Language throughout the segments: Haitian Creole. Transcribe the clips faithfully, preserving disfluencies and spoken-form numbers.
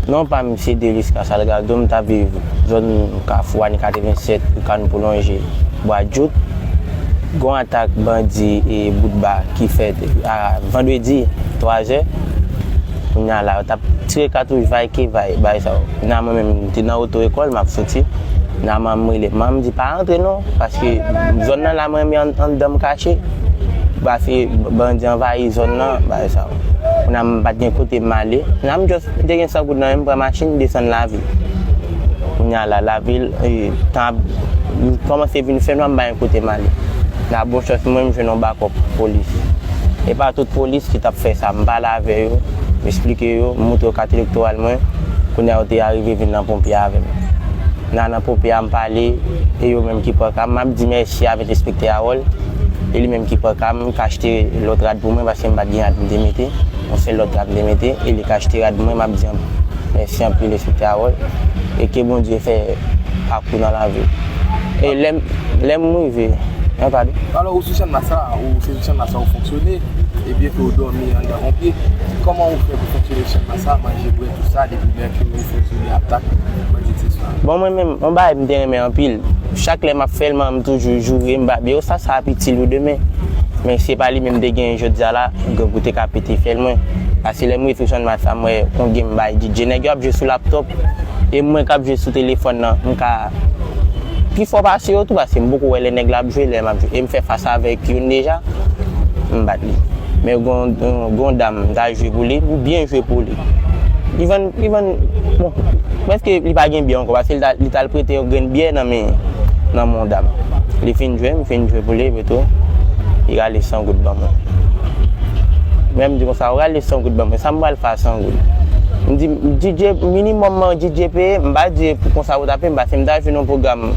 Non pa m se Delisca Salgado, m t ap viv zòn Kafou ane katrevennsèt, Woukàn Pwolonje, Bwa Djout. Gon atak bandi e bout ba ki fèt a vandredi twa zè. Kounye a la, yo t ap tire katouch vay ke vay, bay sa yo. Kounye a mwen menm, m te nan oto ekòl, m ap soti. Kounye a manman m rele m, manman m di, "Pa rantre non, paske zòn nan la, mwen menm an- anndan m kache." Paske bandi anvayi zòn nan, bay sa yo. Kounye a m pa t gen kote m ale. Kounye a m just, m te gen san goud nan men m, m pran machin, m desann lavil. Kounye a la, lavil, e, tan ap kòmanse vin fè nwa, m pa gen kote m ale. Nan bon chans mwen, m jwenn yon bakòp polis. E pa tout polis ki t ap fè sa, m pale avè yo, m esplike yo, m montre yo kat elektoral mwen. Kounye a yo te arive vin nan ponpye avè m. Nan, nan ponpye a, m pale, e yo menm ki pran ka m, m ap di mèsi avèk enspektè Harold. E li menm ki pran ka m, ki achte lòt rad pou mwen, paske m pa t gen rad pou m te mete. Yon sèl lòt rad m te mete, e li ki achte rad pou mwen, m ap di anpil. Mèsi anpil, enspektè Harold. E ke Bondye fè pakou nan lavi w. E lè m, lè m rive, en padon. Alò, ou sou chanmas la, ou se sou chanmas la ou fonksyone, ebyen ke ou dòmi anndan ponpye. Kòman ou fè pou fonksyone chanmas la, manje, bwè, tout sa, depi lè ke ou fonksyone atak banditis la? Bon, mwen menm, yon bagay m te renmen anpil. Chak lè m ap fè l, m toujou joure, m babye, o sa, sa ap itil ou demen. Men se pa li menm m te gen jodi a la, grangou te ka pete fyèl mwen. Paske lè m rive sou chanmas la, m wè yon gen m bay D J. Nèg yo ap jwe sou laptòp, e mwen k ap jwe sou telefòn nan, m ka pi fò pase yo tou, paske m poko wè lè nèg la ap jwe, lè m ap jwe. E m fè fas avèk youn deja, m bat li. Men gon, gon dam, m ta jwe pou li, m byen jwe pou li. Li vann, li vann, bon, prèske li pa gen byè ankò, paske li ta, li t al prete yon grenn byè nan men, nan men yon dam. Li fin jwe, m fin jwe pou li, epi tou, li rale san goud ban mwen. Men m di konsa, ou rale san goud ban mwen, sa m pral fè a san goud? M di, D J, minimòm man D J peye, m pa di pou konsa ou ta peye m, paske m ta jwenn yon pwogram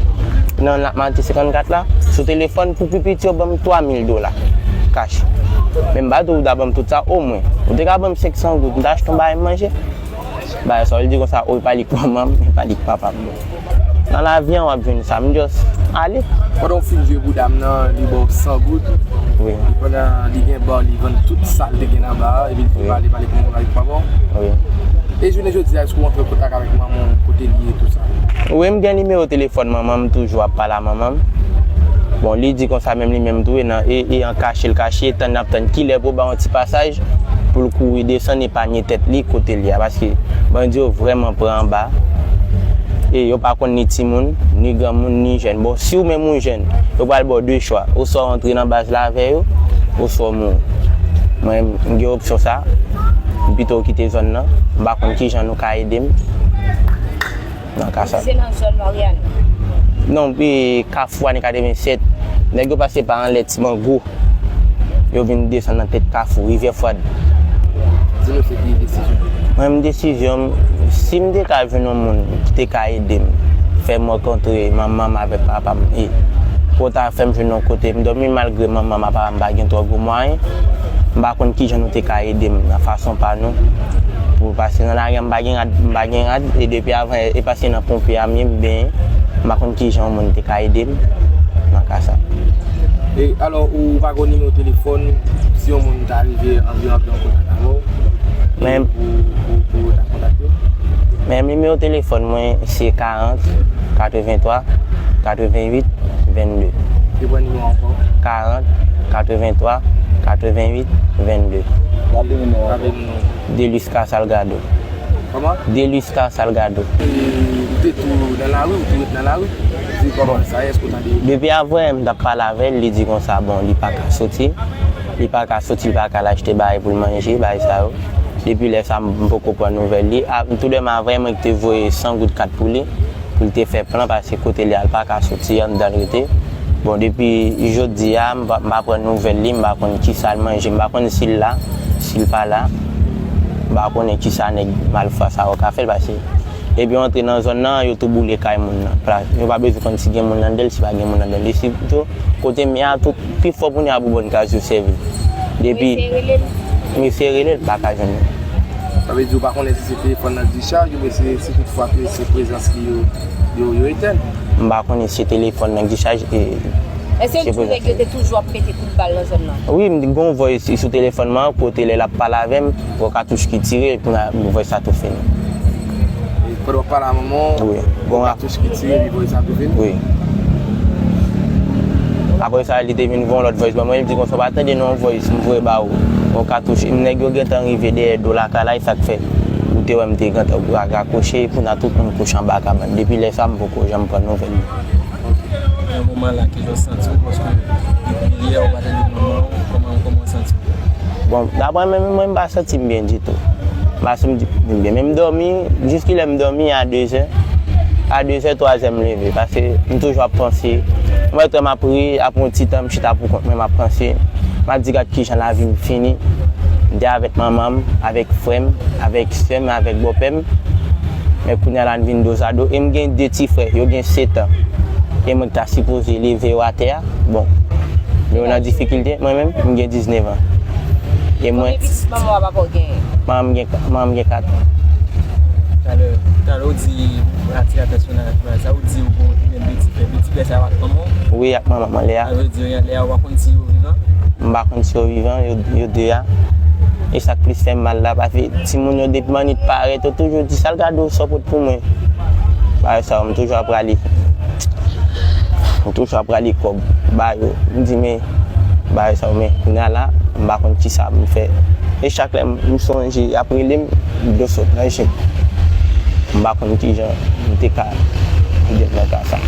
nan Latmati senkannkat la, sou telefòn pou pi piti yo ban m twa mil dola, cash. Men m pa di w ta ban m tout sa, omwen. Ou te ka ban m senk san goud, m ta achte yon bagay manje. Bagay sa, li di konsa, o, e pa li k manman m, e pa li k papa m. Nan lavi an, w ap jwenn sa, m just ale. Pandan w fin jwe pou dam nan, li ba w san goud. Wi. Pandan li gen ba, li vann tout sa l te gen nan ba a, epi l te pale, pale pou mwen, pale pou papa w. Wi. E jounen jodi a, èske w antre an kontak avèk manman w, kote l ye, tout sa? Wi, m gen nimewo telefòn manman m, toujou ap pale a manman m. Bon, li di konsa menm li menm tou, e nan, e, e an kache l kache, tann n ap tann kilè pou ba yon ti pasaj, pou l kouri desann epanye tèt li kote l ye a, paske bandi yo vrèman pran anba. E yo pa konn ni timoun, ni granmoun, ni jèn. Bon, si w menm ou jèn, yo pral ba w de chwa. Oswa w antre nan baz la avè yo, oswa w mouri. Mwen, m gen opsyon sa, m pito kite zòn nan. M pa konn kijan nou ka ede m nan ka sa. Se nan zòn Mariani? Non, e, Kafou ane katrevennsèt. Nèg yo pase pa anlè Ti Mango. Yo vin desann nan tèt Kafou, Rivyè Fwad. Di nou se ki desizyon? Mwen, m desizyon m, si m te ka jwenn yon moun ki te ka ede m, fè m rankontre manman m avèk papa m, e pou ta fè m jwenn yon kote m dòmi, malgre manman m ak papa m pa gen twò gwo mwayen, m pa konn kijan nou te ka ede m nan fason pa nou. Pou, paske nan lari a, m pa gen rad, m pa gen rad, e depi avan, e paske nan ponpe a m ye, m benyen, m pa konn kijan yon moun te ka ede m nan ka sa. E alò, ou pa gen nimewo telefòn, si yon moun ta rive anvi antre an kontak avè w, men pou, pou, pou ta kontakte w? Men nimewo telefòn mwen se karant, katrevenntwa, katreventuit, vennde. Reprann nimewo a ankò. Karant, katrevenntwa, katreventuit, vennde. Raple nimewo a ankò. Raple nimewo a. Delisca Salgado. Kòman? Delisca Salgado. E, ou te tou nan lari, ou tou ret nan lari? Di kòman sa ye, èske w tande? Depi avè m t ap pale avè l, li di konsa, bon, li pa ka soti. Li pa ka soti, li pa ka al achte bagay pou l manje, bagay sa yo. Depi lè sa, m poko pran nouvèl li. A, toulèman avè mwen ki te voye san goud kat pou li, pou l te fè plan, paske kote li a, l pa ka soti, anndan l rete. Bon, depi jodi a, m pa, m pa pran nouvèl li, m pa konn kisa l manje, m pa konn si l la, si l pa la. M pa konnen kisa nèg malfwa sa yo ka fè l, paske depi yo antre nan zòn nan, yo tou boule kay moun nan. Yo pa bezwen konn si gen moun anndan l, si pa gen moun anndan l. E sitou, kote m ye a, tout, pi fò moun yo ap boubòn kaz yo sèvi. Depi mesye rele l, pa ka jwenn li. Sa vle di ou pa konnen si se telefòn nan k dichaj oubyen se, si toutfwa ke se prezans li yo, yo, yo etèn? M pa konnen si se telefòn nan k dichaj, e, èske l di w nèg yo te toujou ap mete kout bal nan zòn nan? Wi, m gen yon vòy sou telefòn mwen, kote lè l ap pale avè m, yon katouch ki tire, epi vòy sa tou fini. Pandan w ap pale a manman w, wi, bon, yon katouch ki tire, epi voye sa tou vin? Wi. Apre sa, li te vin voye yon lòt voice ban mwen, li di konsa, "W pa tande non yon voice m voye ba ou, yon katouch." Nèg yo gentan rive dèyè do lakay la, e sa k fè ou te wè m te gentan ra-, rakwoche, epi nan tout moun kouche anba kabann. Depi lè sa, m poko janm pran nouvèl li. Nan moman la, kijan w santi w? Paske depi yè ou pa tande manman w, kòman, kòman w santi w? Bon, daprè mwen, mwen, m pa santi m byen ditou. M pa santi m byen. Men m dòmi, jiskilè m dòmi a de zè. A de zè, twa zè m leve, paske m toujou ap panse. M wè tan m ap ri, apre yon ti tan, m chita pou kont mwen, m ap panse. M ap di, "Gad kijan lavi m fini." M te avèk manman m, avèk frè m, avèk sè m, avèk bòpè m. Men kounye a la, n vin dozado. E m gen de ti frè, yo gen sèt an. E mwen ki ta sipoze leve yo atè a. Bon, men yo nan difikilte, mwen menm, m gen diznèf an. E mwen, konbyen pitit manman w ak papa w genyen? Manman m gen, manman m gen kat. Talè, talè ou di ou atire atansyon nan, nan sa ou di ou gen de ti frè. De ti frè sa yo ak manman w? Wi, ak manman m, lè a. Sa vle di, lè a ou pa konn si yo vivan? M pa konn si yo vivan, yo, yo de a. E sa k plis fè m mal la, paske timoun yo depi mannit parèt, yo toujou di, "Sa l gade w, sa w pot pou mwen?" Bagay sa yo, m toujou ap rale. M toujou ap rale kòb ba yo. M di, "Men, bagay sa yo, men kounye a la, m pa konn kisa pou m fè." E chak lè m, m sonje, y ap rele m, dlo sot nan je m. M pa konn kijan m te ka ede nan ka sa.